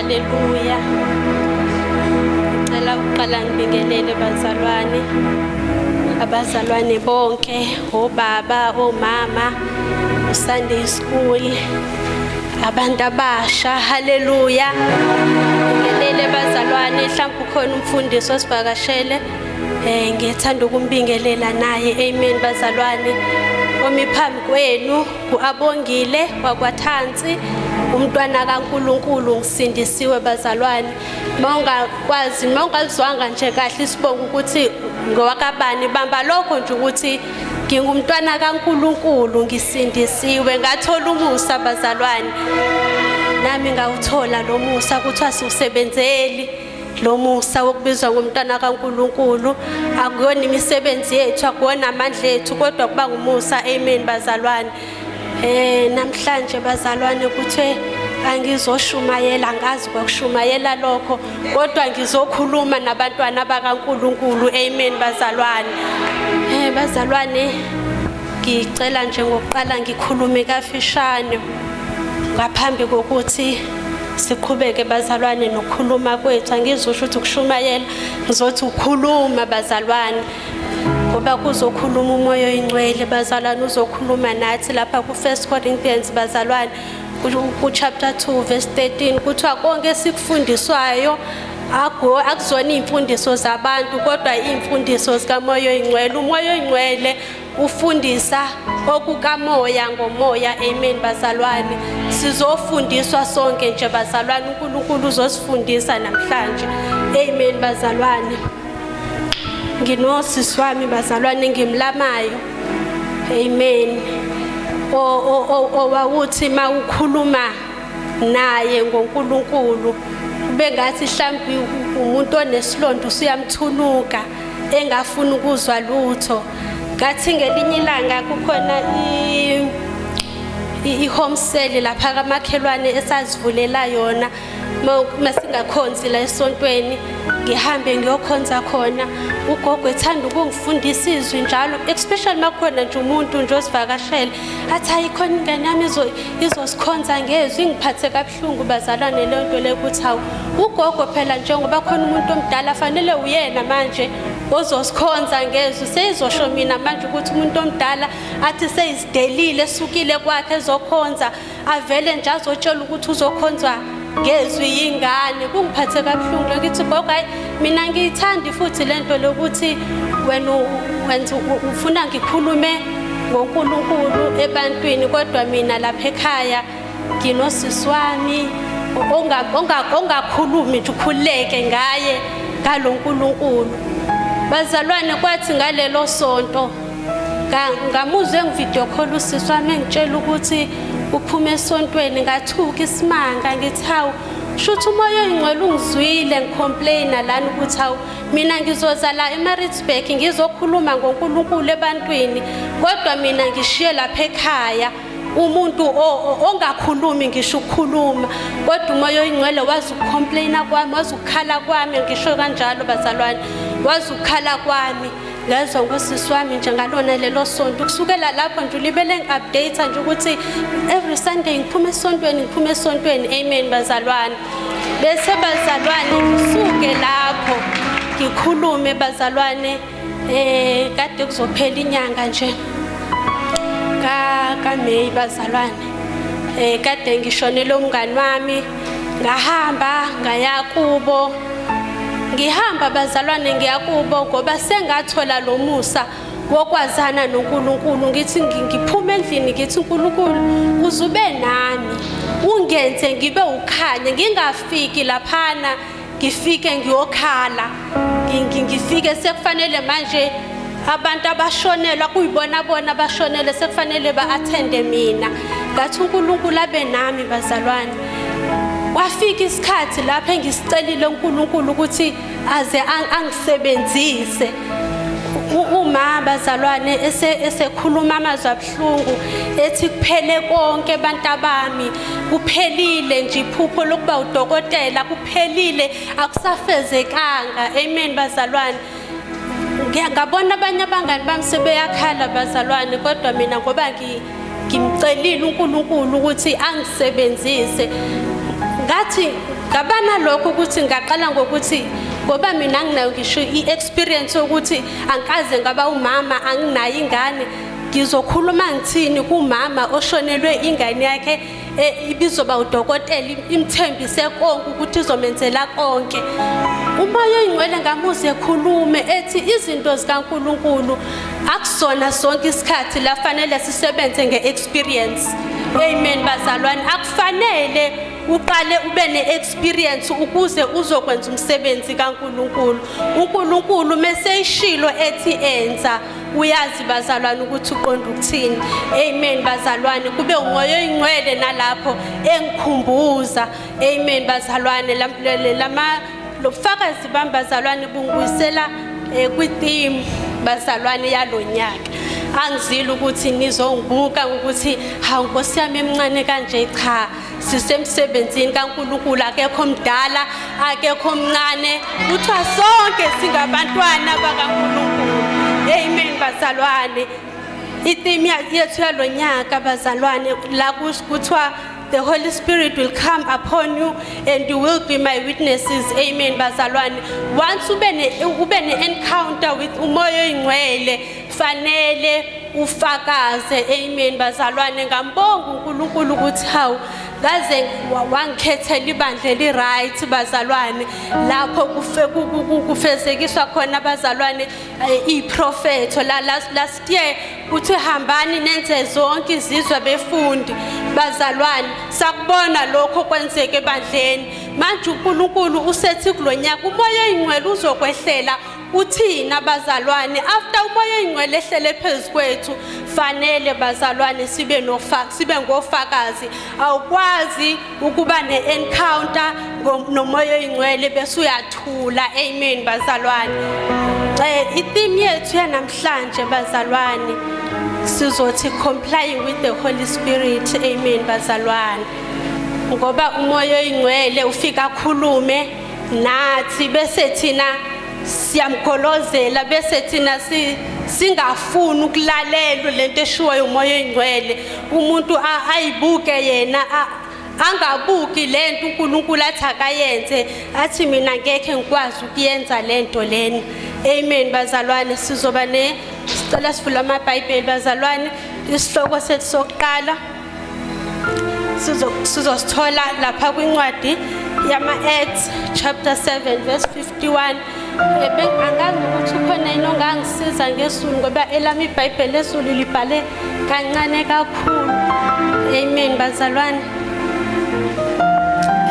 Haleluya. Ngicela ukuqala ngibingelele bazalwane. Abazalwane bonke, obaba, omama, uSunday school, abantu abasha. Haleluya. Ngibingelele bazalwane, mhlawumbe ukhona umfundisi osivakashele. Ngiyethanda ukumbingelela naye. Amen bazalwane. Omi phambi kwenu kuabongile wakwaThansi, umntwana kaNkuluNkulu, ngisindisiwe bazalwane. Mawungakwazi, mawungalizwanga nje kahle isibongo ukuthi ngowakabani, bamba lokho nje ukuthi ngingumntwana kaNkuluNkulu, ngisindisiwe, ngathola umusa bazalwane. Nami ngawuthola lo musa, kuthiwa siwusebenzeli lo musa wokubizwa ngomntwana kaNkuluNkulu. Akuyona imisebenzi yethu, akuwona amandla ethu, kodwa kuba ngumusa. Amen bazalwane. Namhlanje bazalwane kuthe angizoshumayela, ngazi kwakushumayela lokho, kodwa ngizokhuluma nabantwana bakaNkuluNkulu. Amen bazalwane. Bazalwane, ngicela nje ngokuqala ngikhulume kafishane ngaphambi kokuthi siqhubeke bazalwane nokukhuluma kwethu. Angizusho ukuthi ukushumayela, ngizothi ukhuluma bazalwane, ngoba kuzokhuluma uMoya oyiNgcwele bazalwane, uzokhuluma nathi lapha ku-1 Corinthians bazalwane, ku-chapter 2 verse 13, kuthiwa konke esikufundiswayo akuzona iy'mfundiso zabantu, kodwa iy'mfundiso zikaMoya oyiNgcwele. UMoya oyiNgcwele ufundisa okukamoya ngomoya. Amen bazalwane. Sizofundiswa sonke nje bazalwane, uNkulunkulu uzosifundisa namhlanje. Amen bazalwane. Nginosisi wami bazalwane ngimlamayo. Amen. Owawuthi mawukhuluma naye ngoNkulunkulu kube ngathi mhlawumbe umuntu onesilonda usuyamthunuka, engafuni ukuzwa lutho. Ngathi ngelinye ilanga kukhona i-home cell lapha kamakhelwane esazivulela yona masingakhonzi la esontweni, ngihambe ngiyokhonza khona. Ugogo ethanda ukungifundisa izwi njalo, especially makukhona nje umuntu nje osivakashele, athi ayikhona ingane yami izosikhonza ngezwi. Ingiphathe kabuhlungu bazalwane leyo nto leyo, ukuthi hawu, ugogo phela njengoba khona umuntu omdala fanele uyena manje ozosikhonza ngezwi, seyizosho mina manje ukuthi umuntu omdala athi seyizidelile esukile kwakhe ezokhonza, avele nje azotshela ukuthi uzokhonzwa ngezwi yingane. Kungiphathe kabuhlungu lokho. Ngithi gogo, hayi, mina ngiyithandi futhi lento lokuthi wena wenza ufuna ngikhulume ngoNkulunkulu ebantwini, kodwa mina lapha ekhaya nginosisi wami ongakhulumi nje ukhululeke ngaye ngalo nkulunkulu. Bazalwane, kwathi ngalelo sonto ngamuzwa engivideo call usisi wami engitshela ukuthi uphume esontweni. Ngathuka isimanga, ngithi hawu, shuthi uMoya oyiNgcwele ungizwile ngicomplaina lana ukuthi hawu, mina ngizoza la eMaritzburg ngizokhuluma ngoNkulunkulu ebantwini, kodwa mina ngishiye lapha ekhaya umuntu ongakhulumi ngisho ukukhuluma. Kodwa uMoya oyiNgcwele wazi ukucomplaina kwami, wazi ukukhala kwami, ngisho kanjalo bazalwane, wazi ukukhala kwami. Ngezwa ngosisi wami nje ngalona lelo sonto. Kusukela lapho nje ulibele ngi-update nje ukuthi every Sunday ngiphuma esontweni, ngiphuma esontweni. Amen bazalwane. Bese bazalwane ngisuke lapho ngikhulume bazalwane, kade kuzophela inyanga nje ka kaMay bazalwane, kade ngishonele umngani wami, ngahamba ngaya kubo. Ngihamba bazalwane ngiya kubo ngoba sengathola lo musa wokwazana noNkulunkulu. Ngithi ngiphuma endlini, ngithi uNkulunkulu uzube nami, ungenze ngibe ukhanya, ngingafiki laphana ngifike ngiyokhala, ngifike sekufanele manje abantu abashonelwa kuyibona bona abashonele sekufanele ba-athende mina. Ngathi uNkulunkulu abe nami bazalwane. Kwafika isikhathi lapho engisicelile uNkulunkulu ukuthi aze angisebenzise. Uma bazalwane esekhuluma amazwi abuhlungu ethi kuphele konke bantabami, kuphelile nje iphupho lokuba udokotela, kuphelile, akusafezekanga. Amen bazalwane. Ngabona abanye abangani bami sebeyakhala bazalwane, kodwa mina ngoba ngimcelile uNkulunkulu ukuthi angisebenzise, ngathi Ngaba nalokho ukuthi ngaqala ngokuthi ngoba mina anginayo ngisho i-experience yokuthi angikaze ngaba umama, anginayo ingane, ngizokhuluma ngithini kumama oshonelwe ingane yakhe ibizoba udokotela, imthembise konke ukuthi izomenzela konke. Umoya oyingcwele ngamuze ekhulume ethi izinto zikaNkulunkulu akusona sonke isikhathi la fanele sisebenze nge-experience. Amen bazalwane, akufanele uqale ube ne-experience ukuze uzokwenza umsebenzi kaNkulunkulu. UNkulunkulu meseyishilo ethi enza, uyazi bazalwane ukuthi uqonda ukuthini. Amen bazalwane, kube umoya oyingcwele nalapho engikhumbuza. Amen bazalwane, lama lobufakazi bami bazalwane bungibuyisela kwi-theme bazalwane yalonyaka. Angizile ukuthi nizongibuka ukuthi hawu Nkosi yami emncane kanje, cha, sisemsebenzini kaNkulunkulu, akekho mdala, akekho mncane, kuthiwa sonke singabantwana bakaNkulunkulu. Amen bazalwane. I-theme yethu yalonyaka bazalwane la kuthiwa the Holy Spirit will come upon you and you will be my witnesses. Amen bazalwane. Once ube ne encounter with umoya oyingcwele, fanele ufakaze. Amen bazalwane. Ngambonga uNkulunkulu ukuthi hawu ngaze wangikhethela ibandla eli right bazalwane, lapho kufezekiswa khona bazalwane iprofetho la last year kuthi hambani nenze zonke izizwe befundi bazalwane. Sakubona lokho kwenzeke ebandleni. Manje uNkulunkulu usethi kulonyaka umoya oyingcwele uzokwehlela uthina bazalwane. After umoya oyingcwele ehlele phezu kwethu, fanele bazalwane sibe sibe ngofakazi. Awukwazi ukuba ne-encounter nomoya oyingcwele bese uyathula. Amen bazalwane. I-theme yethu yanamhlanje bazalwane sizothi complying with the Holy Spirit. Amen bazalwane, ngoba umoya oyingcwele ufika akhulume nathi bese thina siyamgolozela, bese thina singafuni ukulalela lento eshiwoyo umoya oyingcwele. Umuntu ayibuke yena, angabuki lento uNkulunkulu athi akayenze, athi mina ngeke ngikwazi ukuyenza lento lena. Amen bazalwane. Sizoba ne sicela sivule amaBhayibheli bazalwane. Isihloko sethu sokuqala sizosithola lapha kwincwadi yama-Acts chapter 7 verse 51. Angazi ukuthi ukhona yini ongangisiza ngesulu, ngoba elami iBhayibheli lesulu libhale kancane kakhulu. Amen bazalwane.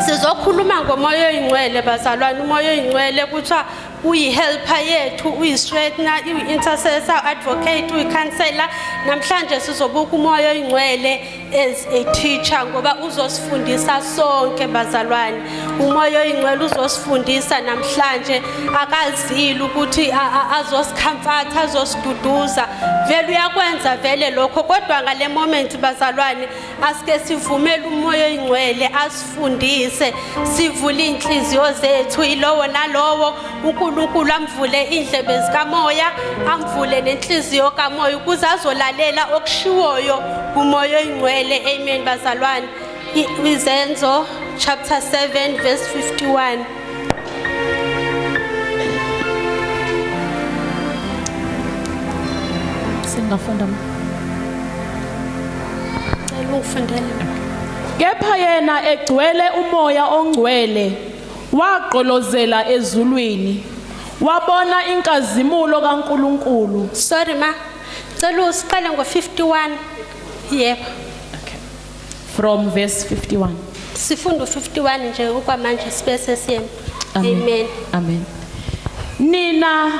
Sizokhuluma ngomoya oyingcwele bazalwane. Umoya oyingcwele kuthiwa uyi-helper yethu, uyi-straightener, uyi-intercessor, advocate, uyi-counselor. Namhlanje sizobuka umoya oyingcwele as a teacher, ngoba uzosifundisa sonke bazalwane. Umoya oyingcwele uzosifundisa namhlanje. Akazile ukuthi azosikhamfatha, azosiduduza, vele uyakwenza vele lokho, kodwa ngale moment bazalwane asike sivumele umoya oyingcwele asifundise, sivule inhliziyo zethu, ilowo nalowo uNkulunkulu amvule indlebe zikamoya, amvule nenhliziyo kamoya ukuze azolalela okushiwoyo kumoya oyingcwele. Amen bazalwane. Izenzo chapter 7 verse 51. Singafunda. Cela ungifundele. Kepha yena egcwele umoya ongcwele wagqolozela ezulwini, wabona inkazimulo kaNkulunkulu. Sorry ma, cela usiqale ngo-51. Yebo. Okay. From verse 51. Sifunda u-51 nje okwamanje sibese siyema. Amen. Amen. Amen. Nina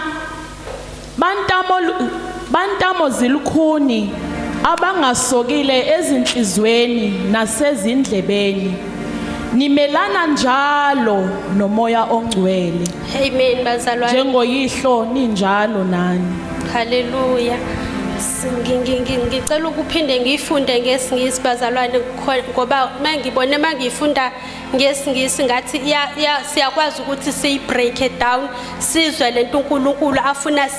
bantamo zilukhuni abangasokile ezinhlizweni nasezindlebeni, nimelana njalo nomoya ongcwele. Amen bazalwane. Njengoyihlo ninjalo nani. Haleluya. Ngicela ukuphinde ngiyifunde ngesiNgisi bazalwane, ngoba mangibone mangifunda ngesiNgisi ngathi siyakwazi ukuthi siyi-break it down, sizwe lento uNkulunkulu afuna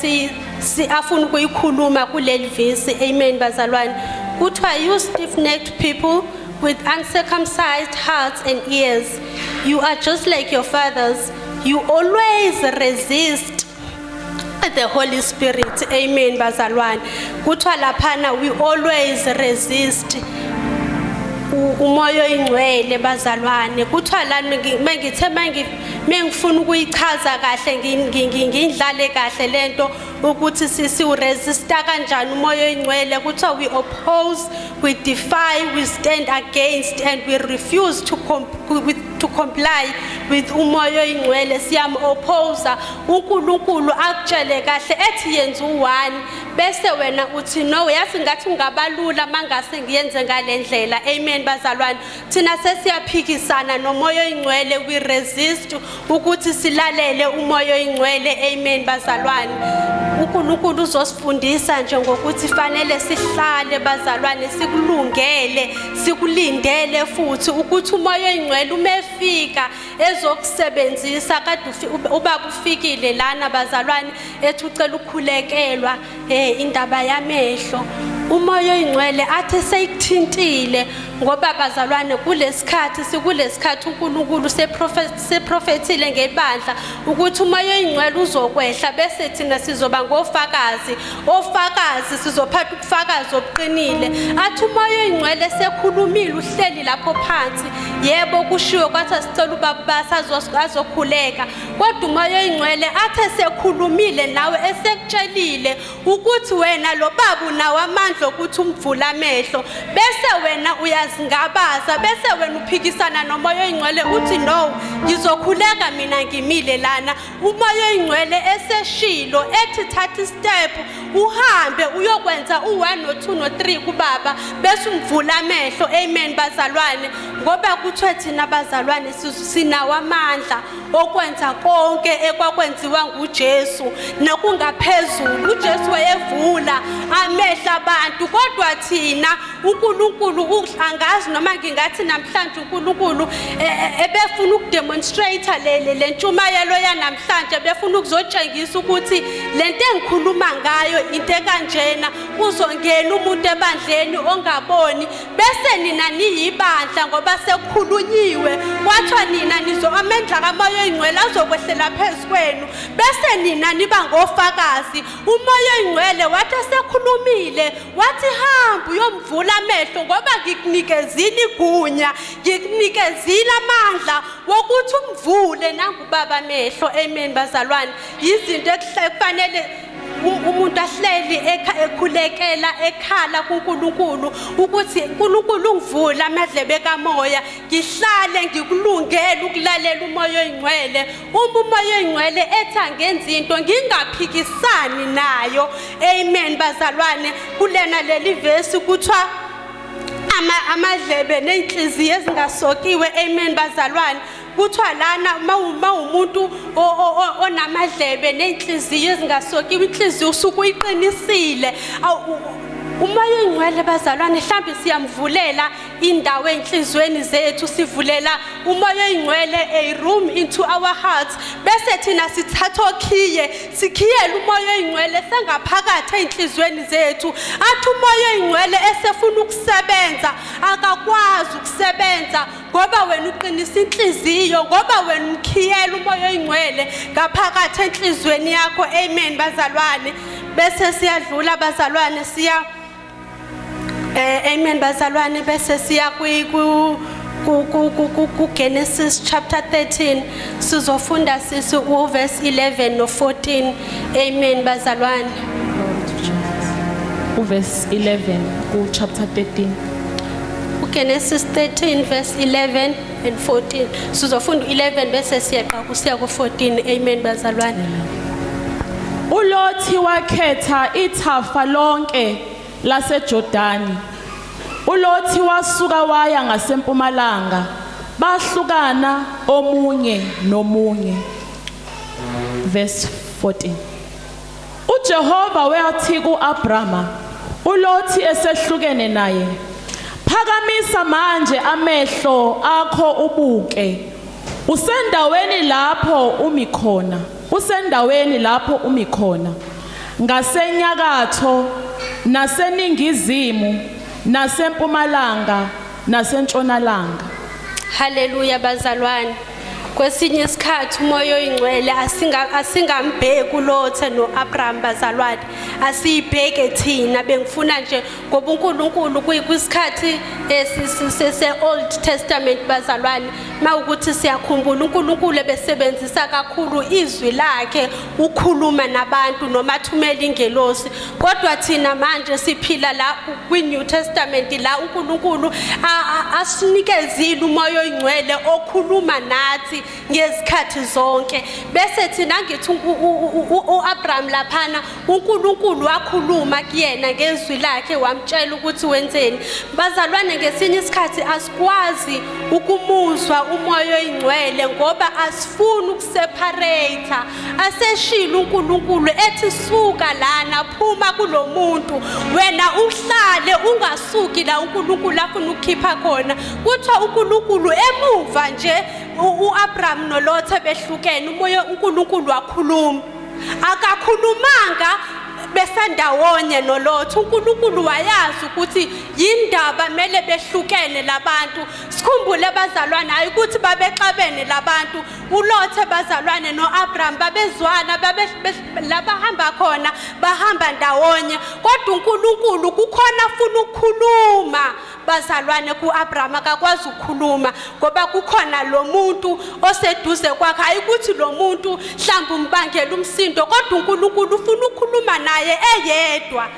afuna ukuyikhuluma kuleli vesi. Amen bazalwane. Kuthiwa you stiff-necked people with uncircumcised hearts and ears, You are just like your fathers. You always resist the Holy Spirit. Amen, bazalwane. Kuthiwa laphana we always resist umoya oyingcwele, bazalwane. Kuthiwa lana mengithe mengifuna ukuyichaza kahle, ngindlale kahle lento ukuthi siwuresista kanjani umoya oyingcwele, kuthiwa we oppose, we defy, we stand against and we refuse to comply with umoya oyingcwele. Siyam-opposa uNkulunkulu akutshele kahle ethi yenza u-one, bese wena uthi no, yazi ngathi ungabalula mangase ngiyenze ngale ndlela. Amen, bazalwane. Thina sesiyaphikisana nomoya oyingcwele, we resist ukuthi silalele umoya oyingcwele. Amen, bazalwane. UNkulunkulu uzosifundisa nje ngokuthi fanele sihlale, bazalwane, sikulungele, sikulindele futhi ukuthi umoya oyingcwele uma efika ezokusebenzisa. Kade ubaba ufikile lana, bazalwane, ethi ucela ukukhulekelwa indaba yamehlo. Umoya oyingcwele athi seyikuthintile, ngoba bazalwane, kulesikhathi sikulesikhathi uNkulunkulu seprofethile ngebandla ukuthi umoya oyingcwele uzokwehla, bese thina sizoba ngofakazi, ofakazi sizophatha ubufakazi obuqinile. Athi umoya oyingcwele sekhulumile, uhleli lapho phansi, yebo kushiwo kwathi sicela ubaba azokhuleka, kodwa umoya oyingcwele athe sekhulumile nawe, esekutshelile ukuthi wena lo baba unawo amandla okuthi umvule amehlo, bese wena uyazingabaza, bese wena uphikisana nomoya oyingcwele uthi no, ngizokhuleka mina ngimile lana. Umoya oyingcwele eseshilo ethi thatha istep uhambe uyokwenza u1 no2 no3 kubaba, bese umvula amehlo. Amen, bazalwane. Ngoba kuthiwe thina, bazalwane, sinawo amandla okwenza konke ekwakwenziwa nguJesu nokungaphezulu. UJesu wayevula amehlo abantu, kodwa thina uNkulunkulu angazi noma ngingathi namhlanje uNkulunkulu ebefuna ukudemonstrate le ntshumayelo yanamhlanje, befuna ukuzotshengisa ukuthi lento engikhuluma ngayo into ekanjena. Kuzongena umuntu ebandleni ongaboni, bese nina niyibandla, ngoba sekukhulunyiwe kwathiwa nina nizo amandla kamoya oyingcwele azokwehlela phezu kwenu, bese nina niba ngofakazi. Umoya oyingcwele wathi esekhulumile wathi hamba uyomvula amehlo, ngoba ngikunikezile igunya, ngikunikezile amandla wokuthi umvule nangubaba amehlo. Amen, bazalwane. Izinto ekufanele umuntu ahleli ekhulekela, ekhala kuNkulunkulu ukuthi uNkulunkulu ungivule amadlebe kamoya, ngihlale ngikulungele ukulalela umoya oyingcwele. Uma umoya oyingcwele ethi angenza into, ngingaphikisani nayo. Amen, bazalwane. Kulena leli vesi kuthiwa amadlebe nenhliziyo ezingasokiwe. Amen, bazalwane. Kuthiwa lana uma umuntu onamadlebe nenhliziyo ezingasokiwe, inhliziyo usuke uyiqinisile. Umoya oyingcwele, bazalwane, mhlawumbe siyamvulela indawo enhliziyweni zethu, sivulela umoya oyingcwele a room into our hearts, bese thina sithatha okhiye sikhiyele umoya oyingcwele sengaphakathi ey'nhliziyweni zethu. Athi umoya oyingcwele esefuna ukusebenza, akakwazi ukusebenza ngoba wena uqinisa inhliziyo, ngoba wena umkhiyela umoya oyingcwele ngaphakathi enhliziyweni yakho. Amen, bazalwane. Bese siyadlula, bazalwane, siya amen, bazalwane, bese siya kwi ku ku ku ku ku ku Genesis chapter 13. Sizofunda sisi uverse 11 no 14. Amen, bazalwane. Glory to Jesus. Uverse 11 ku chapter 13. uGenesis 13 verse 11 and 14. Sizofunda u11 bese siyeqa kusiya ku14. Amen, bazalwane. uLothi wakhetha ithafa lonke laseJordani. uLothi wasuka waya ngasempumalanga, bahlukana omunye nomunye. Verse 14. uJehova wathi kuAbrama, uLothi esehlukene naye, "Phakamisa manje amehlo akho ubuke. Usendaweni lapho umi khona. Usendaweni lapho umi khona. Ngasenyakatho, naseningizimu, nasempumalanga, nasentshonalanga." Haleluya, bazalwane. Kwesinye isikhathi umoya oyingcwele asingambheki uLothe noAbraham bazalwane, asiyibheke thina. Bengifuna nje ngoba uNkulunkulu kwisikhathi se-Old Testament bazalwane, mawukuthi siyakhumbula uNkulunkulu ebesebenzisa kakhulu izwi lakhe ukhuluma nabantu noma athumela ingelosi, kodwa thina manje siphila la kwi-New Testament la uNkulunkulu asinikezile umoya oyingcwele okhuluma nathi ngezikhathi zonke. Bese thina ngithi uAbraham laphana uNkulunkulu wakhuluma kuyena ngezwi lakhe wamtshela ukuthi wenzeni. Bazalwane, ngesinye isikhathi asikwazi ukumuzwa umoya oyingcwele ngoba asifuni ukuseparate. Aseshilo uNkulunkulu ethi suka lana, phuma kulomuntu, wena uhlale ungasuki la uNkulunkulu afuna ukukhipha khona. Kuthiwa uNkulunkulu emuva nje uAbraham noLothe behlukene, umoya uNkulunkulu wakhuluma. Akakhulumanga besandawonye noLothe, uNkulunkulu wayazi ukuthi yindaba mele behlukene labantu. Sikhumbule bazalwane, hayi ukuthi babexabene labantu. uLothe bazalwane noAbraham babezwana, labahamba khona bahamba ndawonye, kodwa uNkulunkulu kukhona afuna ukukhuluma bazalwane kuAbraham, akakwazi ukukhuluma ngoba kukhona lo muntu oseduze kwakhe. Hayi ukuthi lo muntu mhlawumbe umbangela umsindo, kodwa uNkulunkulu ufuna ukukhuluma naye eyedwa.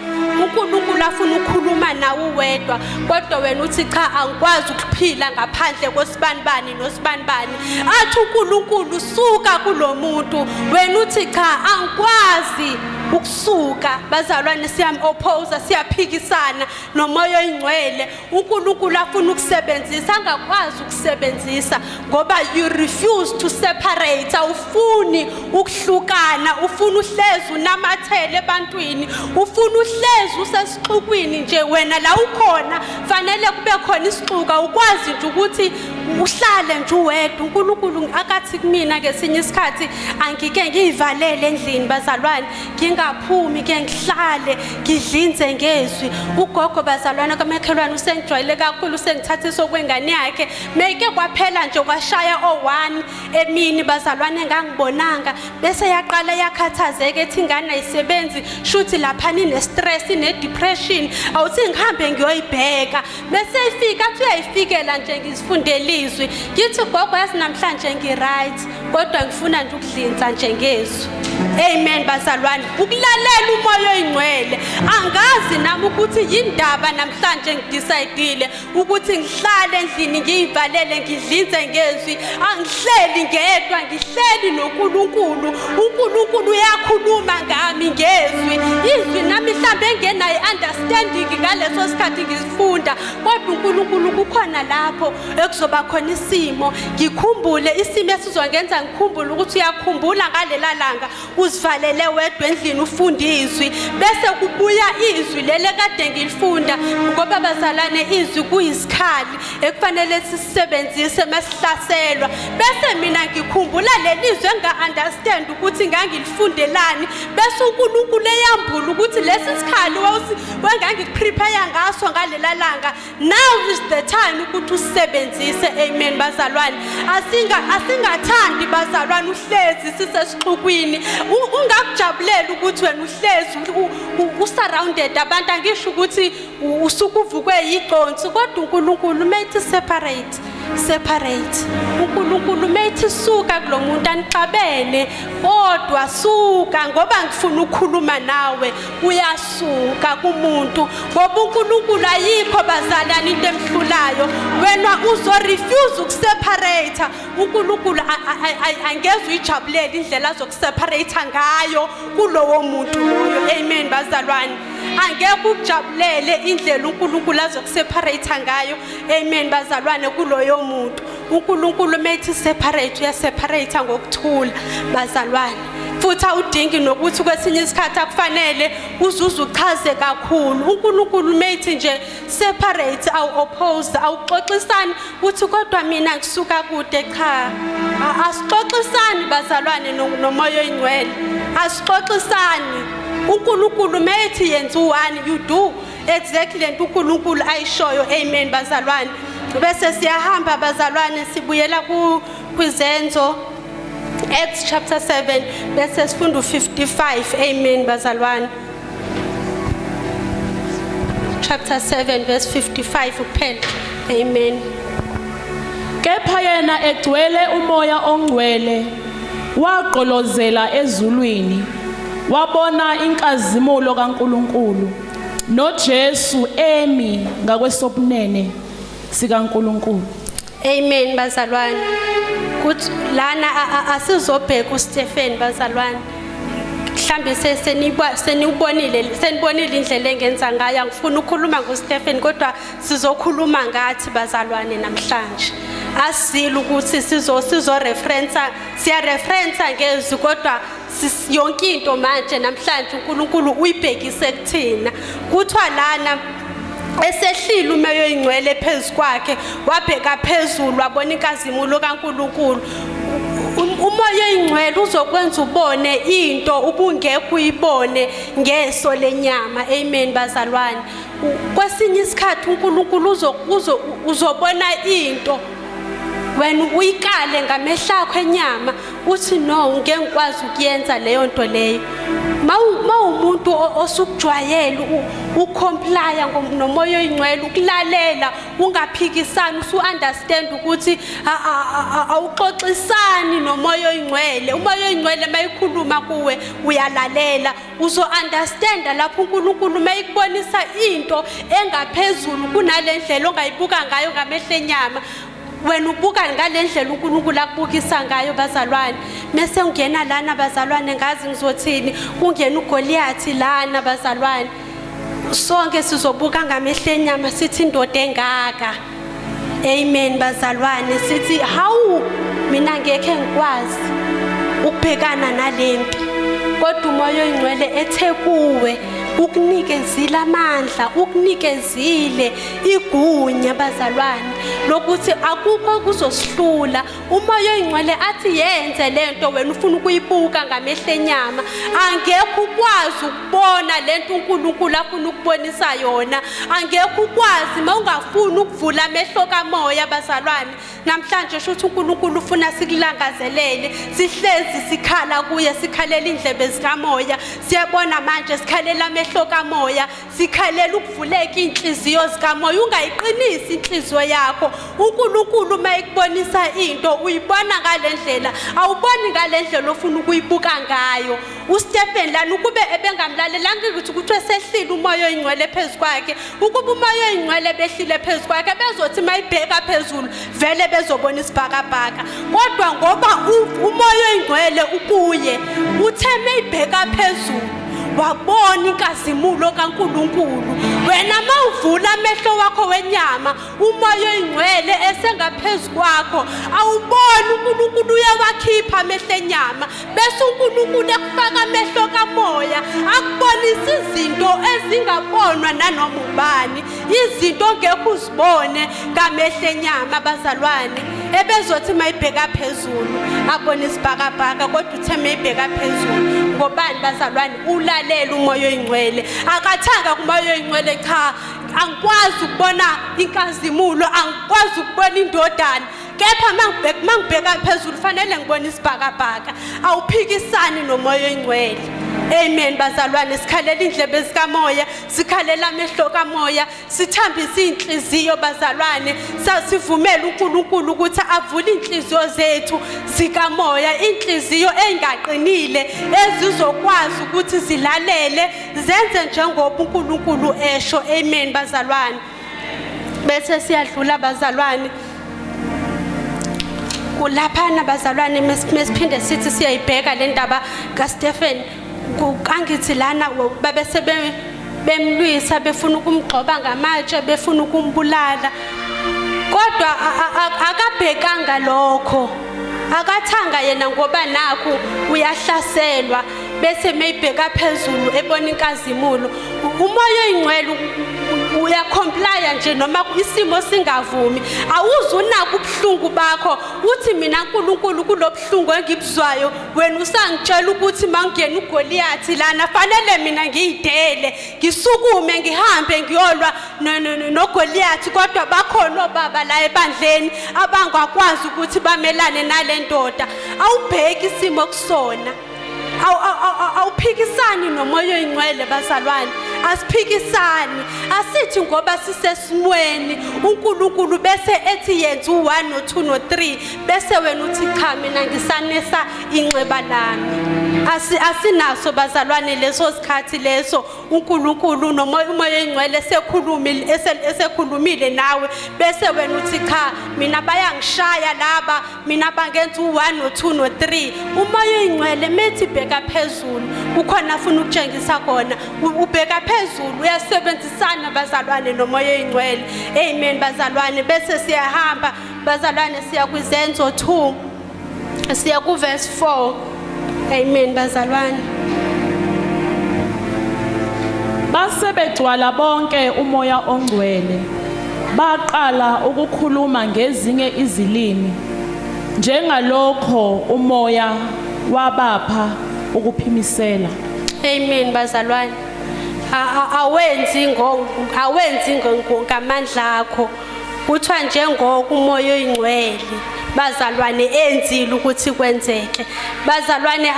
uNkulunkulu afuna ukukhuluma nawe uwedwa, kodwa wena uthi cha, angikwazi ukuphila ngaphandle kosibanibani nosibanibani. Athi uNkulunkulu suka kulo muntu, wena uthi cha, angikwazi ukusuka. Bazalwane, siyam-oppose, siyaphikisana nomoya oyingcwele. uNkulunkulu afuna ukusebenzisa, angakwazi ukusebenzisa ngoba you refuse to separate. Awufuni ukuhlukana, ufuna uhlezi unamathele ebantwini, ufuna uhlezi usesixukwini nje. Wena la ukhona fanele kube khona isixuku, awukwazi nje ukuthi uhlale nje uwedwa. uNkulunkulu akathi kumina ngesinye isikhathi angike ngiyivalele endlini bazalwane, ngingaphumi ke, ngihlale ngidlinze ngezwi. Ugogo bazalwane kamakhelwane usengijwayele kakhulu, usengithathisa okwengane yakhe. Meke kwaphela nje kwashaya o1 emini bazalwane engangibonanga, bese yaqala yakhathazeka ethi ingane ayisebenzi, shuthi lapha ine-stress, ine-depression, awuthi ngihambe ngiyoyibheka. Bese ifika athi uyayifikela nje, ngizifundele izwi, ngithi gogo yazi namhlanje ngi-right, kodwa ngifuna nje ukudlinza nje ngezwi. Amen bazalwane, ukulalela umoya oyingcwele. Angazi nami ukuthi yindaba namhlanje ngidecide ukuthi ngihlale endlini ngiyivalele ngidlinze ngezwi. Angihleli ngedwa, ngihleli noNkulunkulu. uNkulunkulu uyakhuluma ngami ngezwi, izwi nami mhlambe engenayo understanding ngaleso sikhathi ngizifunda, kodwa uNkulunkulu kukhona lapho ekuzoba khona isimo ngikhumbule, isimo esizongenza ngikhumbule ukuthi uyakhumbula ngalela langa uzivalele wedwa endlini ufunda izwi, bese kubuya izwi lele kade ngilifunda. Ngoba bazalwane, izwi kuyisikhali ekufanele sisebenzise masihlaselwa. Bese mina ngikhumbula leli zwi enga-understand ukuthi ngangilifundelani, bese uNkulunkulu eyambula ukuthi lesi sikhali wengangikuprepare ngaso ngalela langa, now is the time ukuthi usebenzise. Amen bazalwane, asingathandi bazalwane uhlezi sisesixukwini, ungakujabulela ukuthi wena uhlezi usurrounded abantu. Angisho ukuthi usuke uvukwe yiconsi, kodwa uNkulunkulu methi separate, separate. uNkulunkulu methi suka kulo muntu, anixabene kodwa suka ngoba ngifuna ukukhuluma nawe, uyasuka kumuntu ngoba uNkulunkulu ayikho bazalwane into emhlulayo. Wena uzo refuse ukuseparate, uNkulunkulu angeze uyijabulela indlela azokuseparate ngayo kulowo muntu loyo. Amen bazalwane, angeke ukujabulele indlela uNkulunkulu azokuseparate ngayo. Amen bazalwane, kuloyo muntu. uNkulunkulu methi separate, uyaseparate ngokuthula bazalwane, futhi awudingi nokuthi kwesinye isikhathi akufanele uzuze uchaze kakhulu. uNkulunkulu methi nje separate, awu oppose, awuxoxisani uthi kodwa mina ngisuka kude. Cha, asixoxisani bazalwane nomoya oyingcwele, asixoxisani. uNkulunkulu methi yenza u1, you do exactly lento uNkulunkulu ayishoyo. Amen bazalwane. Bese siyahamba bazalwane, sibuyela ku kwizenzo, Acts chapter 7, bese sifunda u55. Amen bazalwane. Chapter 7 verse 55 kuphela. Amen. Kepha yena egcwele umoya ongcwele wagqolozela ezulwini, wabona inkazimulo kaNkuluNkulu noJesu emi ngakwesobunene sikaNkuluNkulu. Amen bazalwane. Kuthi lana asizobheka uStephen bazalwane. Mhlambe seniubonile, senibonile indlela engenza ngayo. Angifuni ukukhuluma ngoStephen, kodwa sizokhuluma ngathi bazalwane namhlanje. Asile ukuthi sizo reference, siya reference ngezwi, kodwa yonke into manje namhlanje uNkulunkulu uyibhekise kuthina. Kuthiwa lana esehlile umoya oyingcwele phezu kwakhe, wabheka phezulu, wabona inkazimulo kaNkulunkulu. Umoya oyingcwele uzokwenza ubone into ubungekho uyibone ngeso lenyama. Amen bazalwane. Kwesinye isikhathi uNkulunkulu uzobona into wena uyikale ngamehlo akho enyama, uthi no, ngeke ngikwazi ukuyenza leyo nto leyo. Mawumuntu osukujwayele ucomplya nomoya oyingcwele, ukulalela ungaphikisani, usu understand ukuthi awuxoxisani nomoya oyingcwele. Umoya oyingcwele mayikhuluma kuwe uyalalela, uzo understand lapho uNkulunkulu mayikubonisa into engaphezulu kunalendlela ongayibuka ngayo ngamehlo enyama. Wena ubuka ngalendlela uNkulunkulu akubukisa ngayo bazalwane. Mase ungena lana bazalwane, ngazi ngizothini, kungena uGoliath lana bazalwane. Sonke sizobuka ngamehlo enyama sithi indoda engaka. Amen bazalwane, sithi hawu, mina ngekhe ngikwazi ukubhekana nalempi. Kodwa umoya oyingcwele ethe kuwe ukunikezile amandla, ukunikezile igunya bazalwane lokuthi akukho kuzosihlula. Umoya oyingcwele athi yenze lento wena ufuna ukuyibuka ngamehlo enyama, angekho ukwazi ukubona lento uNkulunkulu afuna ukubonisa yona. Angekho ukwazi mawungafuni ukuvula amehlo kamoya bazalwane. Namhlanje shuthi uNkulunkulu ufuna sikulangazelele, sihlezi sikhala kuye, sikhalela indlebe zikamoya. Siyabona manje sikhalela amehlo kamoya, sikhalela ukuvuleka inhliziyo zikamoya. Ungayiqinisi inhliziyo yakho. uNkulunkulu uma ekubonisa into uyibona ngalendlela, awuboni ngalendlela ofuna ukuyibuka ngayo. uStephen lana ukube ebengamlalelanga ukuthi kuthiwe sehlile umoya oyingcwele phezu kwakhe, ukuba umoya oyingcwele behlile phezu kwakhe bezothi mayibheka phezulu vele bezobona isibhakabhaka. Kodwa ngoba umoya oyingcwele ukuye, uthe mayibheka phezulu wabona inkazimulo kaNkulunkulu. Wena mawuvula amehlo wakho wenyama, umoya oyingcwele esengaphezu kwakho, awuboni uNkulunkulu uyawakhipha amehlo enyama, bese uNkulunkulu ekufaka amehlo kamoya, akubonisa izinto ezingabonwa nanoma ubani, izinto ongekho uzibone ngamehlo enyama bazalwane. Ebezothi mayibheka phezulu abone isibhakabhaka, kodwa uthe mayibheka phezulu ngobani bazalwane? Ulalela umoya oyingcwele. Akathanga kumoya oyingcwele, cha, angikwazi ukubona inkazimulo, angikwazi ukubona indodana, kepha mangibheka phezulu fanele ngibone isibhakabhaka. Awuphikisani nomoya oyingcwele. Amen bazalwane. Sikhalela indlebe zikamoya, sikhalela amehlo kamoya, sithambise inhliziyo bazalwane, sasivumela uNkulunkulu ukuthi avule inhliziyo zethu zikamoya, inhliziyo engaqinile ezizokwazi ukuthi zilalele zenze njengoba uNkulunkulu esho. Amen bazalwane. Bese siyadlula bazalwane kulaphana bazalwane, mesiphinde sithi siyayibheka le ndaba kaStephen. Angithi lana babese bemlwisa, befuna ukumgxoba ngamatshe, befuna ukumbulala, kodwa akabhekanga lokho, akathanga yena ngoba nakhu uyahlaselwa. Bese mayibheka phezulu ebona inkazimulo, umoya oyingcwele Uyacomplya nje noma isimo singavumi. Awuze unaka ubuhlungu bakho, uthi mina uNkulunkulu kulobuhlungu engibuzwayo, wena usangitshela ukuthi mangena uGoliath lana fanele mina ngiyidele, ngisukume ngihambe ngiyolwa noGoliath. Kodwa bakhona obaba la ebandleni abangakwazi ukuthi bamelane nale ndoda. Awubheki isimo kusona, awuphikisani nomoya oyingcwele bazalwane. Asiphikisani, asithi ngoba sisesimweni uNkulunkulu bese ethi yenza u1 no2 no3, bese wena uthi cha mina ngisanesa inxeba lami. Asinaso bazalwane leso sikhathi leso. uNkulunkulu noma umoya oyingcwele sekhulumile, esekhulumile nawe, bese wena uthi cha mina bayangishaya laba, mina bangenza u1 no2 no3. Umoya oyingcwele methi bheka phezulu, kukhona afuna ukutshengisa khona. Ubheka phezulu, uyasebenzisana bazalwane nomoya oyingcwele. Amen bazalwane. Bese siyahamba bazalwane, siya kwizenzo 2, siya kuverse 4. Amen bazalwane. Base begcwala bonke umoya ongcwele, baqala ukukhuluma ngezinye izilimi njengalokho umoya wabapha ukuphimisela. Amen bazalwane. Awenzi ngo awenzi ngamandla akho, kuthiwa njengoko umoya oyingcwele bazalwane enzile ukuthi kwenzeke. Bazalwane,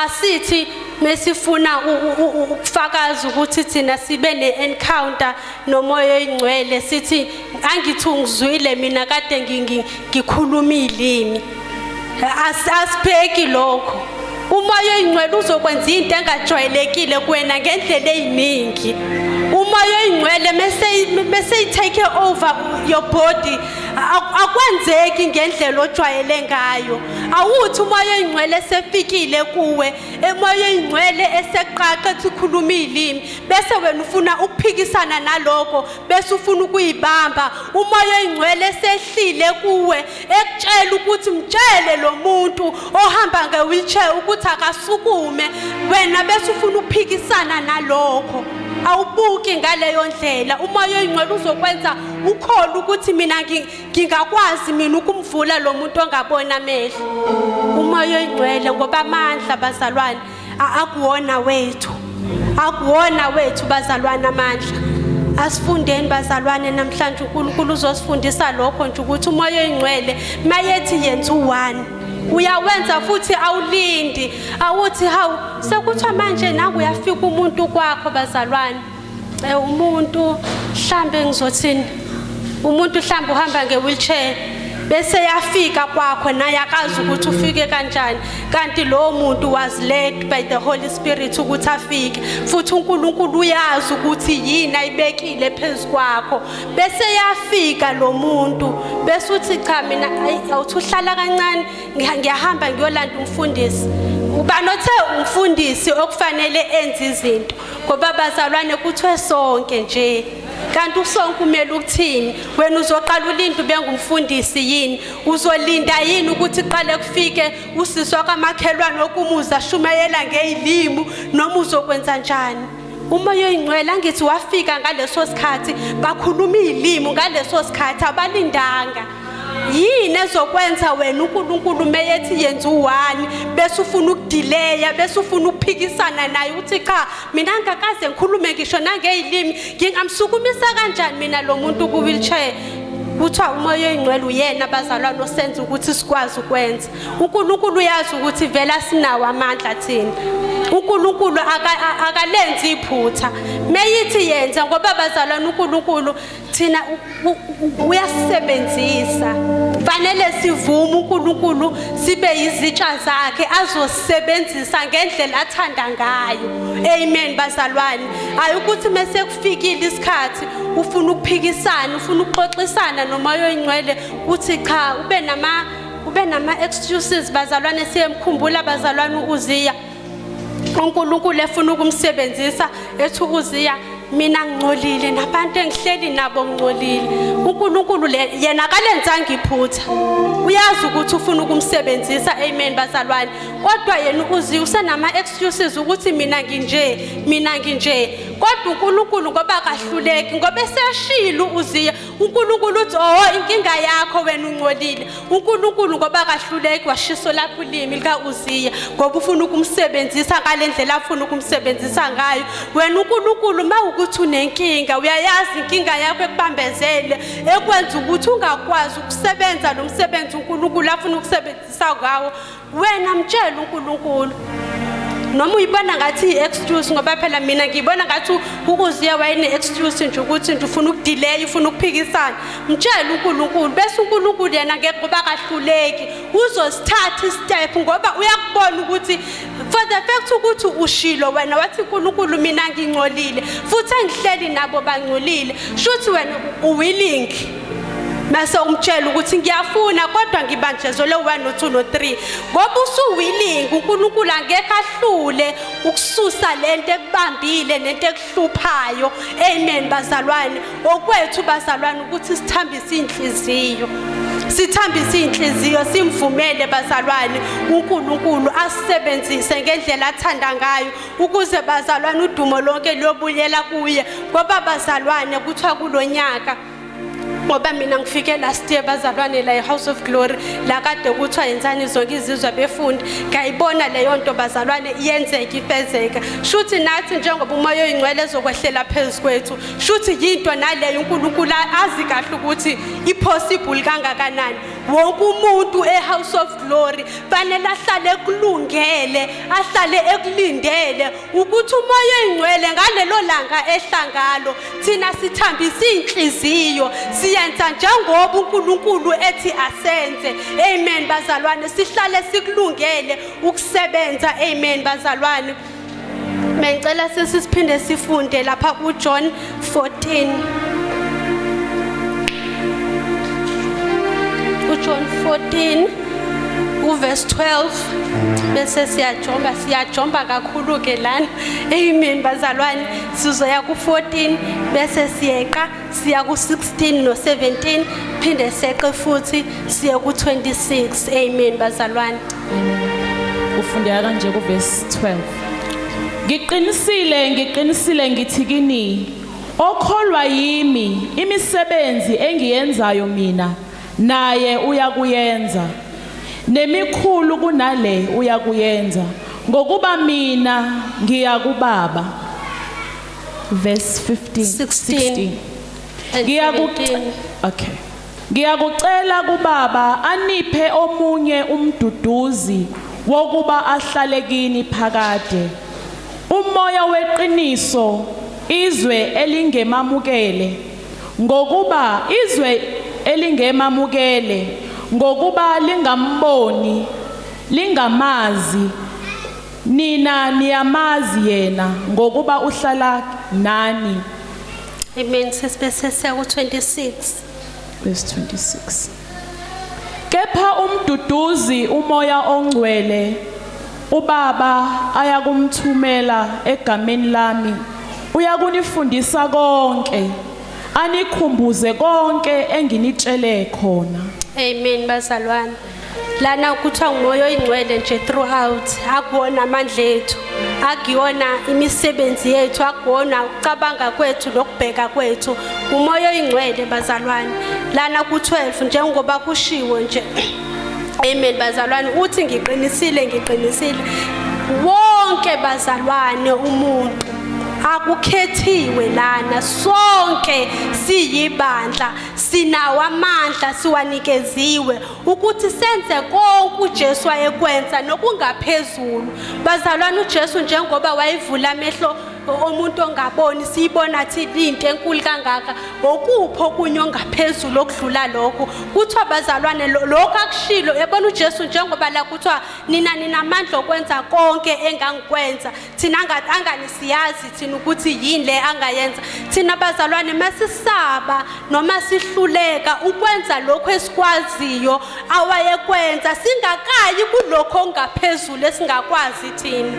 asithi mesifuna ukufakaza ukuthi thina sibe ne-encounter nomoya oyingcwele, sithi angithi ungizwile mina kade ngikhuluma ilimi. Asibheki lokho. Umoya oyingcwele uzokwenza into engajwayelekile kuwena ngendlela eziningi. Umoya oyingcwele mese take over your body, akwenzeki ngendlela ojwayele ngayo. Awuthi umoya oyingcwele sefikile kuwe, emoya oyingcwele eseqaqa ethi khuluma ilimi, bese wena ufuna ukuphikisana nalokho, bese ufuna ukuyibamba. Umoya oyingcwele sehlile kuwe ekutshela ukuthi mtshele lo muntu ohamba nge-wheelchair ukuthi akasukume, wena bese ufuna ukuphikisana nalokho. Awubuki ngaleyo ndlela. Umoya oyingcwele uzokwenza ukholo ukuthi mina ngingakwazi mina ukumvula lo muntu ongaboni amehlo. Umoya oyingcwele, ngoba amandla bazalwane akuwona wethu, akuwona wethu bazalwane amandla. Asifundeni bazalwane namhlanje, uNkulunkulu uzosifundisa lokho nje ukuthi umoya oyingcwele mayethi yenza u1 uyawenza futhi awulindi. Awuthi hawu sekuthiwa manje nangu uyafika umuntu kwakho bazalwane. Umuntu mhlambe ngizothini, umuntu mhlambe uhamba nge-wheelchair bese yafika kwakho naye akazi ukuthi ufike kanjani, kanti lowo muntu was led by the Holy Spirit ukuthi afike, futhi uNkulunkulu uyazi ukuthi yini ayibekile phezu kwakho. Bese yafika lo muntu, bese uthi cha mina awuthi uhlala kancane, ngiyahamba ngiyolanda umfundisi. Ubani othe umfundisi okufanele enze izinto? Ngoba bazalwane kuthiwe sonke nje, kanti usonke kumele ukuthini? Wena uzoqala ulinde ube ngumfundisi yini? Uzolinda yini ukuthi qale kufike usiswa kamakhelwane okumuza shumayela ngeyilimu, noma uzokwenza njani? Umoya oyingcwele angithi wafika ngaleso sikhathi, bakhuluma izilimi ngaleso sikhathi, abalindanga. Yini ezokwenza wena uNkulunkulu meyethi yenza u1 bese ufuna ukudelaya, bese ufuna ukuphikisana naye uthi cha mina ngakaze ngikhulume ngisho nangeyilimi, ngingamsukumisa kanjani mina lo muntu ku wheelchair? Kuthiwa umoya oyingcwele uyena bazalwane osenza ukuthi sikwazi ukwenza. uNkulunkulu uyazi ukuthi vela sinawo amandla thina. uNkulunkulu akalenzi iphutha meyithi yenza, ngoba bazalwane uNkulunkulu thina uyasebenzisa. Fanele sivume uNkulunkulu sibe yizitsha zakhe azosebenzisa ngendlela athanda ngayo. Amen bazalwane. Hayi ukuthi mase kufikile isikhathi ufuna ukuphikisana, ufuna ukuxoxisana nomoya oyingcwele, uthi cha ube nama excuses bazalwane. Siyemkhumbula bazalwane uUziya, uNkulunkulu efuna ukumsebenzisa ethi uUziya mina ngingcolile nabantu engihleli nabo ngingcolile. uNkulunkulu yena akalenzanga iphutha, uyazi ukuthi ufuna ukumsebenzisa. Amen bazalwane. Kodwa yena uUziya usenama excuses ukuthi mina nginje, mina nginje. Kodwa uNkulunkulu ngoba akahluleki, ngoba eseshilo uZiya, uNkulunkulu uthi oh inkinga yakho wena ungcolile. uNkulunkulu ngoba akahluleki washiso lapho ulimi lika-Uziya, ngoba ufuna ukumsebenzisa ngale ndlela afuna ukumsebenzisa ngayo. Wena uNkulunkulu uma ukuthi unenkinga, uyayazi inkinga yakho ekubambezele, ekwenza ukuthi ungakwazi ukusebenza lo msebenzi uNkulunkulu afuna ukusebenzisa ngawo. Wena mtshele uNkulunkulu, noma uyibona ngathi i-excuse, ngoba phela mina ngiyibona ngathi uUziya wayene-excuse nje ukuthi nje ufuna ukudelay, ufuna ukuphikisana. Mtshele uNkulunkulu, bese uNkulunkulu yena ngeke, ngoba akahluleki, uzosithatha istep, ngoba uyakubona ukuthi for the fact ukuthi ushilo wena wathi uNkulunkulu mina ngingcolile futhi engihleli nabo bangcolile, shuthi wena uwilling. Mase umtshela ukuthi ngiyafuna kodwa ngibanjezelwe 1 no 2 no 3, ngoba usuwilling, uNkulunkulu angekho ahlule ukususa lento ekubambile nento ekuhluphayo. Amen bazalwane. Okwethu bazalwane ukuthi sithambise inhliziyo, sithambise inhliziyo, simvumele bazalwane uNkulunkulu asisebenzise ngendlela athanda ngayo, ukuze bazalwane udumo lonke luyobuyela kuye. Ngoba bazalwane kuthiwa kulonyaka, ngoba mina ngifike last year bazalwane la e-House of Glory, la kade kuthiwa yenzani zonke izizwe befundi, ngayibona leyo nto bazalwane iyenzeka, ifezeka. Shuthi nathi njengoba uMoya oyiNgcwele ezokwehlela phezu kwethu, shuthi yinto naleyo uNkulunkulu azi kahle ukuthi i-possible kangakanani. Wonke umuntu e-House of Glory fanele ahlale ekulungele, ahlale ekulindele ukuthi uMoya oyiNgcwele ngalelo langa ehla ngalo, thina sithambisa inhliziyo, siyenza njengoba uNkulunkulu ethi asenze. Amen bazalwane, sihlale sikulungele ukusebenza. Amen bazalwane. Bengicela sesiphinde sifunde lapha kuJohn 14, uJohn 14 uverse 12, bese siyajomba, siyajomba kakhulu ke lana. Amen bazalwane. Sizoya ku-14, bese siyeqa siya ku-16 no-17, phinde seqe futhi siye ku-26. Amen bazalwane. Ufundeka kanje kuverse 12: Ngiqinisile, ngiqinisile ngithi kini, okholwa yimi, imisebenzi engiyenzayo mina naye uyakuyenza, nemikhulu kunale uyakuyenza, ngokuba mina ngiya kubaba. Verse 15. 16. And Ngiyakuce 17. Okay. Ngiyakucela kubaba aniphe omunye umduduzi wokuba ahlale kini phakade. Umoya weqiniso, izwe elingemamukele, ngokuba izwe elingemamukele ngokuba lingamboni, lingamazi. Nina niyamazi yena, ngokuba uhlala nani. Amen. Sesibese siya ku-26. Verse 26: Kepha umduduzi, uMoya oNgcwele, uBaba ayakumthumela egameni lami, uyakunifundisa konke, anikhumbuze konke enginitshele khona. Amen bazalwane. Lana kuthiwa nguMoya oyiNgcwele nje throughout, akuwona amandla ethu, akuyona imisebenzi yethu, akuwona ukucabanga kwethu nokubheka kwethu, uMoya oyiNgcwele bazalwane. Lana ku-12 njengoba kushiwo nje. Amen bazalwane, uthi ngiqinisile, ngiqinisile, wonke bazalwane, umuntu akukhethiwe lana, sonke siyibandla, sinawo amandla, siwanikeziwe ukuthi senze konke uJesu wayekwenza nokungaphezulu. Bazalwane, uJesu njengoba wayevula amehlo omuntu ongaboni, siyibona thi into enkulu kangaka, okuphi okunye ongaphezulu okudlula lokho? Kuthiwa bazalwane lokho akushilo, yabona uJesu njengoba la kuthiwa nina ninamandla okwenza konke engangikwenza, thina angani siyazi thina ukuthi yini le angayenza. Thina bazalwane masisaba noma sihluleka ukwenza lokho esikwaziyo awayekwenza, singakayi kulokho okungaphezulu esingakwazi thina.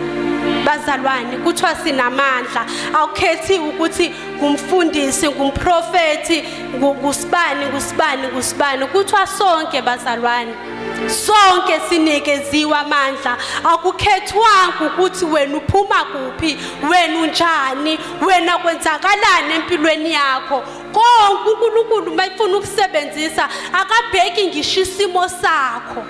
Bazalwane, kuthiwa sinamandla, awukhethi ukuthi ngumfundisi, ngumprofethi, ngusibani, ngusibani, ngusibani, kuthiwa sonke bazalwane. Sonke sinikeziwe amandla. Akukhethwanga ukuthi wena uphuma kuphi, wena unjani, wena kwenzakalani empilweni yakho. Konke uNkulunkulu mayifuna ukusebenzisa akabheki ngisho isimo sakho.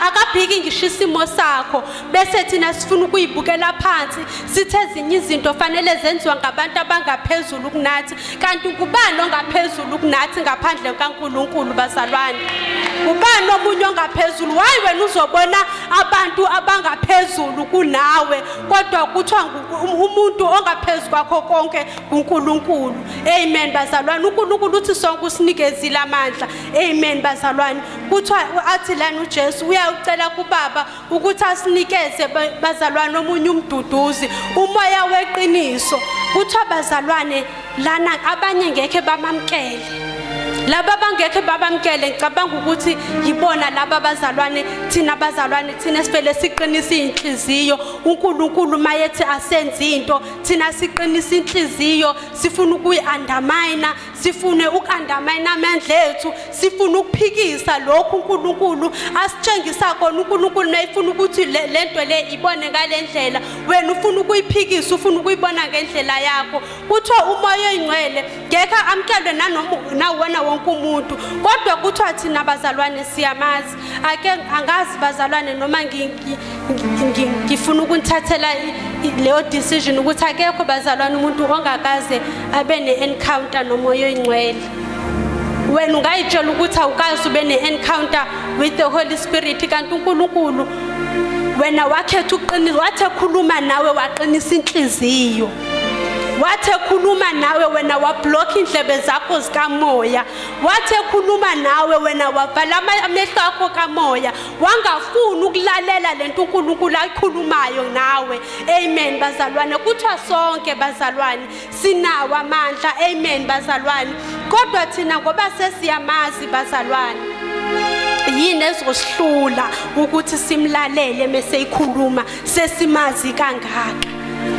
Akabheki ngisho isimo sakho, bese thina sifuna ukuyibukela phansi, sithe ezinye izinto fanele zenziwa ngabantu abangaphezulu kunathi. Kanti ngubani ongaphezulu kunathi ngaphandle kaNkulunkulu bazalwane? Ubani omunye ongaphezulu? Why wena uzobona abantu abangaphezulu kunawe, kodwa kuthiwa umuntu ongaphezu kwakho konke uNkulunkulu. Amen bazalwane. uNkulunkulu uthi sonke usinikezile amandla. Amen bazalwane. Kuthiwa athi lana uJesu uyawucela kuBaba ukuthi asinikeze bazalwane omunye umduduzi, umoya weqiniso. Kuthiwa bazalwane lana abanye ngekhe bamamkele. Laba abangekhe babamkele, ngicabanga ukuthi yibona laba bazalwane, thina bazalwane, thina esivele siqinisa inhliziyo. uNkulunkulu mayethi asenze into, thina siqinisa inhliziyo, sifuna ukuyi-undermine, sifune uku-undermine amandla ethu, sifuna ukuphikisa lokhu uNkulunkulu asitshengisa kona. uNkulunkulu mayifuna ukuthi lento le ibone ngale ndlela, wena ufuna ukuyiphikisa, ufuna ukuyibona ngendlela yakho. Kuthiwa umoya oyingcwele ngekhe amkelwe nanoma nawona wonke umuntu, kodwa kuthiwa thina bazalwane siyamazi. Ake angazi bazalwane noma ngifuna ukunithathela leyo decision ukuthi akekho bazalwane umuntu ongakaze abe ne-encounter nomoya oyingcwele. Wena ungayitshela ukuthi awukaze ube ne-encounter with the Holy Spirit, kanti uNkulunkulu wena wakhetha ukuqinisa, wathi ekhuluma nawe waqinisa inhliziyo, wathi ekhuluma nawe wena wablock indlebe zakho zikamoya, wathi ekhuluma nawe wena wavala amehlo akho kamoya, wangafuni ukulalela lento uNkulunkulu ayikhulumayo nawe. Amen bazalwane. Kuthiwa sonke bazalwane sinawo amandla. Amen bazalwane. Kodwa thina ngoba sesiyamazi bazalwane, yini ezosihlula ukuthi simlalele mese ikhuluma sesimazi kangaka?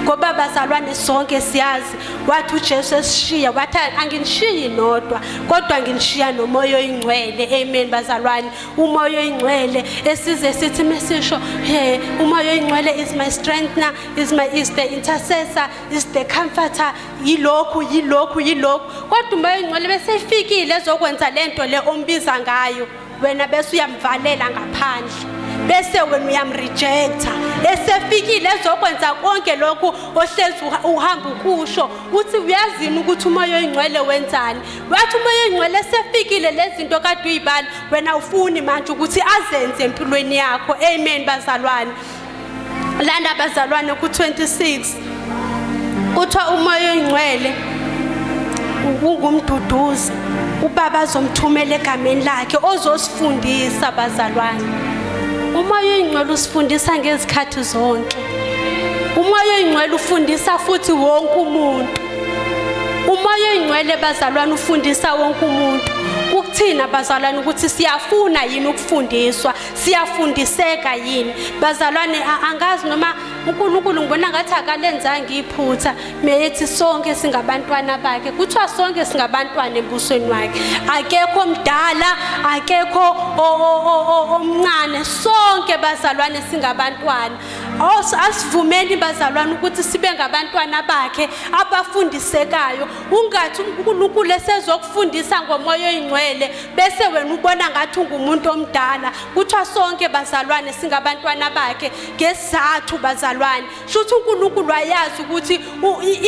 Ngoba bazalwane sonke siyazi, wathi uJesu esishiya wathi anginishiyi nodwa, kodwa nginishiya nomoya oyingcwele. Amen bazalwane. Umoya oyingcwele esize sithi mesisho, he, umoya oyingcwele is my strengthener, is the intercessor, is the comforter, yilokhu yilokhu yilokhu. Kodwa umoya oyingcwele bese efikile ezokwenza lento le ombiza ngayo, wena bese uyamvalela ngaphandle, bese wena uyamrejecta. Esefikile ezokwenza konke lokhu ohlezi uhamba ukusho, uthi uyazini ukuthi umoya oyingcwele wenzani. Wathi umoya oyingcwele esefikile lezi zinto kade uyibala wena ufuni manje ukuthi azenze empilweni yakho. Amen bazalwane. Lana bazalwane ku-26 kuthiwa umoya oyingcwele ungumduduzi ubaba azomthumela egameni lakhe ozosifundisa bazalwane. Umoya oyingcwele usifundisa ngezikhathi zonke. Umoya oyingcwele ufundisa futhi wonke umuntu. Umoya oyingcwele bazalwane ufundisa wonke umuntu. Kukuthina bazalwane ukuthi siyafuna yini ukufundiswa, siyafundiseka yini bazalwane. Angazi noma uNkulunkulu ngibona ngathi akalenzanga iphutha meyethi sonke singabantwana bakhe. Kuthiwa sonke singabantwana embusweni wakhe, akekho omdala, akekho omncane, sonke bazalwane singabantwana. Asivumeni bazalwane ukuthi sibe ngabantwana bakhe abafundisekayo. Ungathi uNkulunkulu esezokufundisa ngomoya oyingcwele bese wena ubona ngathi ungumuntu omdala. Kuthiwa sonke bazalwane singabantwana bakhe ngesizathu bazalwane. Shuthi uNkulunkulu wayazi ukuthi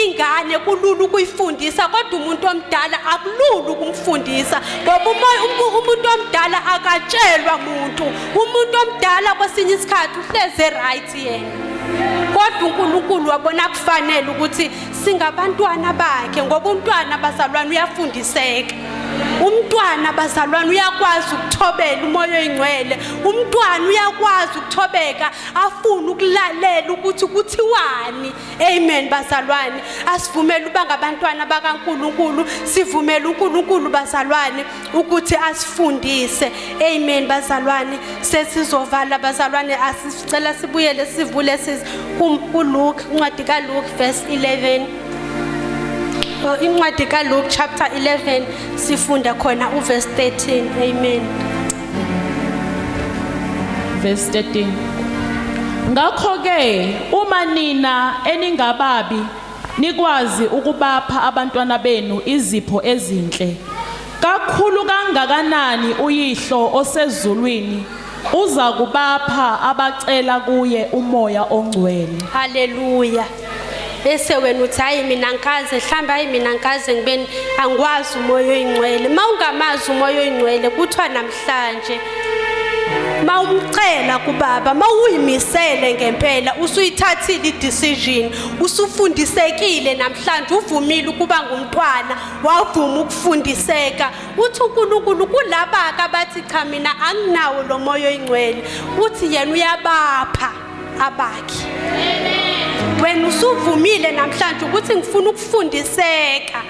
ingane kulula ukuyifundisa, kodwa umuntu omdala akulula ukumfundisa, ngoba umuntu omdala akatshelwa muntu. Umuntu omdala kwesinye isikhathi uhleze right yena, kodwa uNkulunkulu wabona kufanele ukuthi singabantwana bakhe, ngoba umntwana bazalwane uyafundiseka. Umntwana bazalwane uyakwazi ukuthobela umoya oyingcwele. Umntwana uyakwazi ukuthobeka afune ukulalela ukuthi kuthiwani. Amen bazalwane. Asivumele uba ngabantwana bakaNkulunkulu, sivumele uNkulunkulu bazalwane ukuthi asifundise. Amen bazalwane. Sesizovala bazalwane, asicela sibuyele sivule kuLuke, incwadi kaLuke verse 11. Incwadi kaLuke chapter 11 sifunda khona uverse 13. Amen. Verse 13. Ngakho ke uma nina eningababi nikwazi ukubapha abantwana benu izipho ezinhle, kakhulu kangakanani uyihlo osezulwini uza kubapha abacela kuye umoya ongcwele. Haleluya. Bese wena uthi, hayi mina ngikaze, mhlawumbe hayi mina ngikaze ngibe angikwazi umoya oyingcwele. Uma ungamazi umoya oyingcwele, kuthiwa namhlanje mawumcela kubaba, mawuyimisele ngempela, usuyithathile i-decision, usufundisekile namhlanje, uvumile ukuba ngumntwana, wavuma ukufundiseka. Uthi uNkulunkulu kulaba abathi cha mina anginawo lo moya oyingcwele, uthi yena uyabapha abakhe. Wena usuvumile namhlanje ukuthi ngifuna ukufundiseka,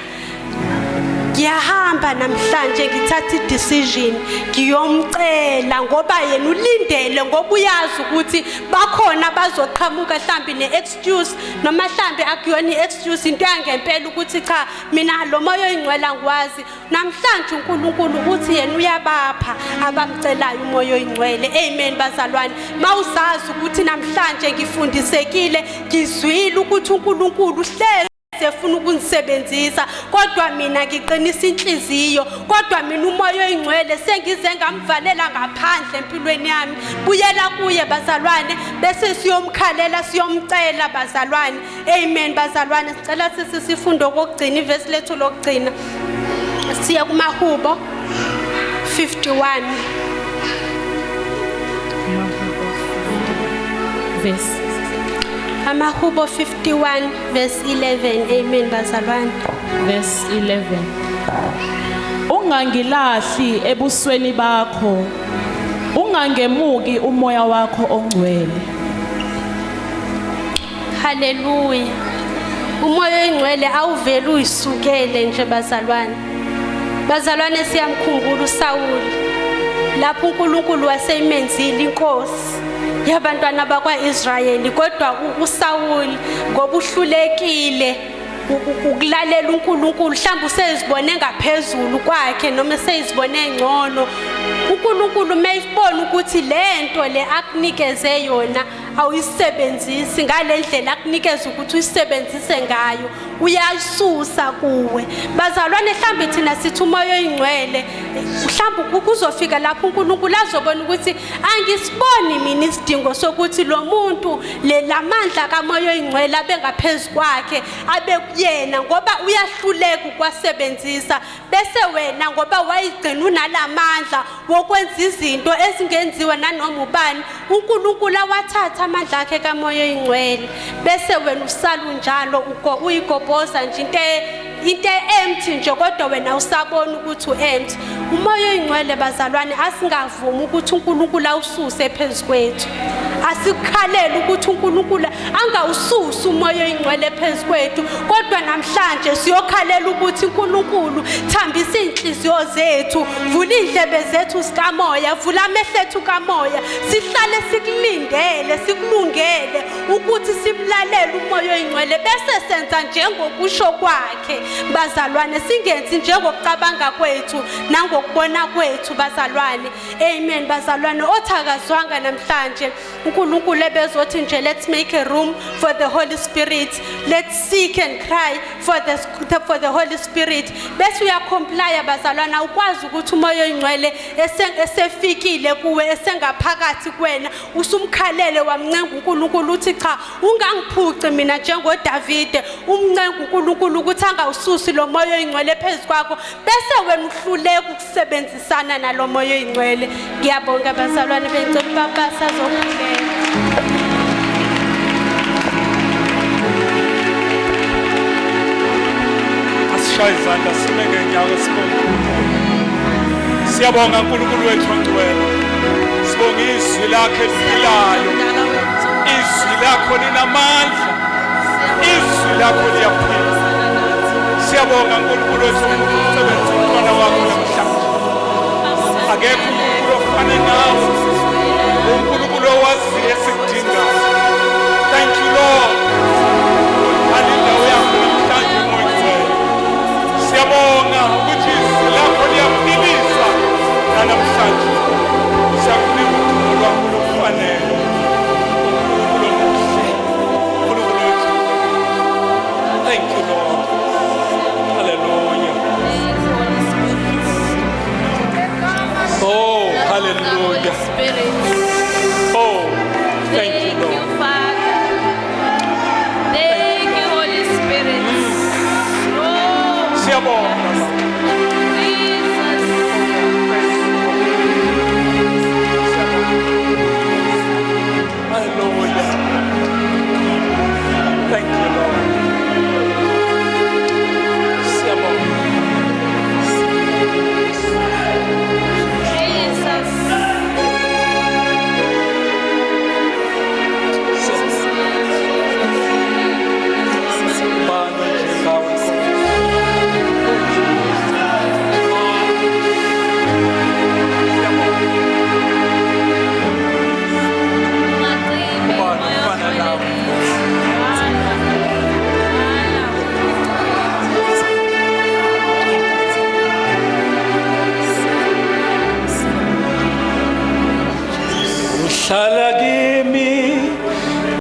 ngiyahamba namhlanje ngithatha i-decision, ngiyomcela, ngoba yena ulindele, ngoba uyazi ukuthi bakhona bazoqhamuka mhlambi ne-excuse, noma mhlambi akuyona i-excuse, into yangempela ukuthi cha mina lo moya oyingcwele angiwazi. Namhlanje uNkulunkulu uthi yena uyabapha abamcelayo umoya oyingcwele. Amen bazalwane. Mawuzazi ukuthi namhlanje ngifundisekile, ngizwile ukuthi uNkulunkulu uhlezi efuna ukungisebenzisa, kodwa mina ngiqinisa inhliziyo, kodwa mina umoya oyingcwele sengize ngamvalela ngaphandle empilweni yami. Buyela kuye bazalwane, bese siyomkhalela, siyomcela bazalwane. Amen bazalwane. Sicela sisifundo kokugcina, ivesi lethu lokugcina, siya kumahubo 51. Verse Amahubo 51 verse 11. Amen bazalwane. Verse 11. Ungangilahli ebusweni bakho, ungangemuki umoya wakho ongcwele. Haleluya. Umoya oyingcwele awuveli uyisukele nje bazalwane. Bazalwane, siyamkhumbula uSawuli lapho uNkulunkulu waseyimenzile inkosi yabantwana bakwaIsrayeli, kodwa uSawuli ngoba uhlulekile ukulalela uNkulunkulu, mhlawumbe usezibone ngaphezulu kwakhe noma seyizibone ngcono. uNkulunkulu mayibona ukuthi lento le akunikeze yona awuyisebenzisi ngalendlela akunikeza ukuthi uyisebenzise ngayo, uyayisusa kuwe. Bazalwane, mhlambe thina sithi umoya oyingcwele, mhlambe kuzofika lapho uNkulunkulu azobona ukuthi angisiboni mina isidingo sokuthi lo muntu le lamandla kamoya oyingcwele abe ngaphezu kwakhe, abe kuyena, ngoba uyahluleka ukwasebenzisa. Bese wena ngoba wayigcina unalamandla wokwenza izinto ezingenziwa nanoma ubani, uNkulunkulu awathatha amandla akhe kamoya oyingcwele, bese wena usala unjalo, uyigobhoza nje into empty nje, kodwa wena usabona ukuthi u-empty. Umoya oyingcwele bazalwane, asingavumi ukuthi uNkulunkulu awususe phezu kwethu. Asikhalele ukuthi uNkulunkulu angawususi umoya oyingcwele phezu kwethu, kodwa namhlanje siyokhalela ukuthi uNkulunkulu thambisa inhliziyo zethu, vula indlebe zethu zikamoya, vula amehlo ethu kamoya, sihlale sikulindele, sikulungele ukuthi simlalele umoya oyingcwele, bese senza njengokusho kwakhe bazalwane, singenzi njengokucabanga kwethu nangokubona kwethu bazalwane. Amen bazalwane. Othakazwanga namhlanje uNkulunkulu ebezothi nje let's make a room for the Holy Spirit, let's seek and cry for the Holy Spirit, bese uyacomply bazalwana. Ukwazi ukuthi umoya oyingcwele esefikile kuwe, esengaphakathi kuwena, usumkhalele wamncenga uNkulunkulu uthi cha ungangiphuci mina njengoDavide, umncenga uNkulunkulu ukuthi angawususi lo moya oyingcwele phezu kwakho, bese wena uhluleka ukusebenzisana nalo moya oyingcwele. Ngiyabonga bazalwane, bengicela ubaba sazokhuleka. Asishaye izandla, sime ngeenyawo, sibonge uNkulunkulu. Siyabonga uNkulunkulu wethu ongcwele, sibonga izwi lakhe eliphilayo. Izwi lakho linamandla, izwi lakho liyaphila. Siyabonga uNkulunkulu wethu omkhulu, umsebenzi umntwana wakho namhlanje. Akekho uNkulunkulu ofane nawe.